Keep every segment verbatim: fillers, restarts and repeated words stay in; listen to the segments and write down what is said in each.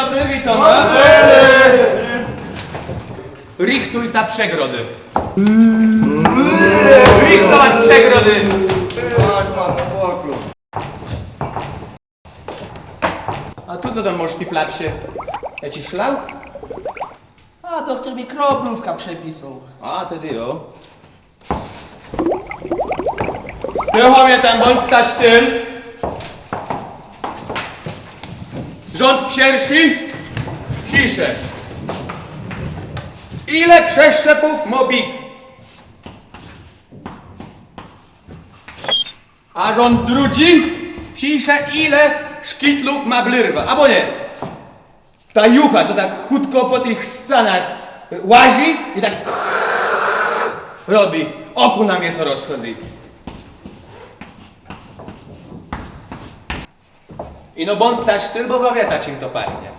Witóm. Richtujta przegrodë. Richtowac przegrodë. A tu co tam môsz, të plapsie? Jaczi szlauch? A, dochtór mie kroplówkã przepisôł. A, tedë jo. Të, chłopie, tam bądzta sztël. Rząd pierszi pisze, ile przeszczepów mô bik. A rząd drëdżi pisze, ile szkitlów mô blérwa, abò nié? Ta jucha, co tak chùtkò pò tëch scanach łazy i tak robi, ò kù na mie sã rozchòdzy. Ino bądzta sztël, bò wa wiéta, czim to pachnie.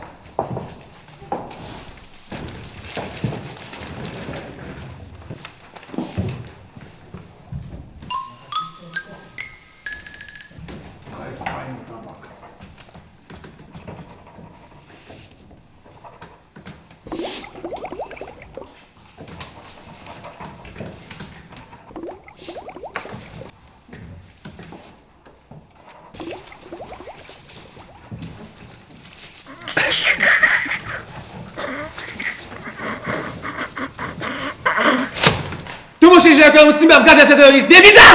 Tu mùszisz, że jak jô z tim w gazecie, to jô nick nie widzã!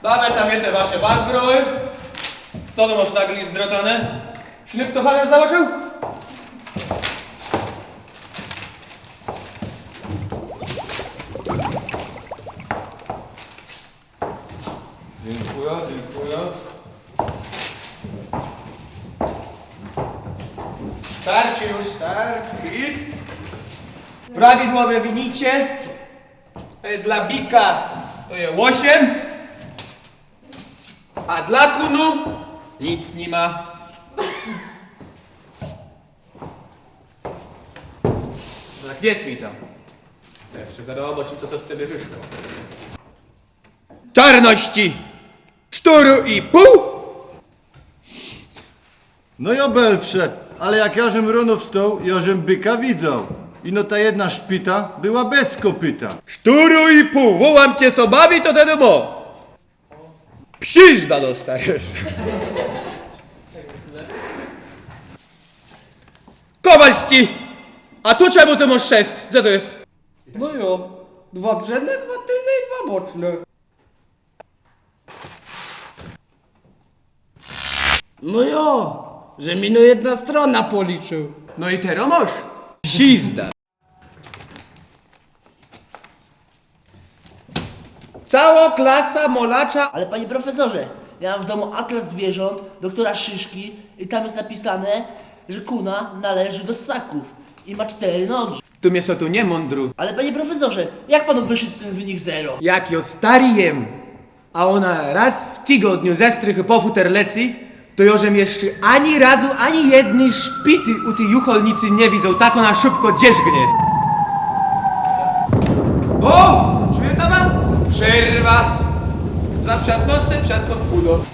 Dôwôjta mie te wasze bazgrołë. Co to môsz na glis zdrôtóné? Szlëptoch òn założił? Dzãkùjã, dzãkùjã. Starczi ju, starczi. Prawidłowé wëniczi. E, dlô bika to je òsem, a dlô kùnu nick ni ma. No tak nie smiéj tam. Jô jesz zarô òbaczã, co to z cebie wëszło. Czarnocczi! Sztërë i pół! No jo, Belfrze, ale jak jô żem reno wstôł, jô żem bika widzôł. Ino ta jedna szpita bëła bez kòpita. Sztërë i pół, wòłóm ce, co bawi, to të doma. Pizda dostóniesz. Kòwalsczi, a tu czemù të môsz szesc? Co to je? No jo, dwa przédné, dwa tilné i dwa bòczné. No jo, że mie no jedna strona pòlicził. No i terô môsz. Pizda. Całô klasa mòlôcza. Ale panie profesorze, ja mam w domu atlas zwierząt doktora Szyszki i tam jest napisane, że kuna należy do ssaków i ma cztery nogi. Të mie so tu nie mądruj. Ale panie profesorze, jak panu wyszedł ten wynik zero? Jak jô stôri jem, a òna rôz w tigodniu ze strëchù pò fùter lecy, to jô żem jesz ani razu ani jedny szpiti ù ti juchelniczi nie widzôł, tak òna szëbkò dzerzgnie. Ò! Czëjeta wa? Przerwa! Za przód nosë, przódkò w pùdo.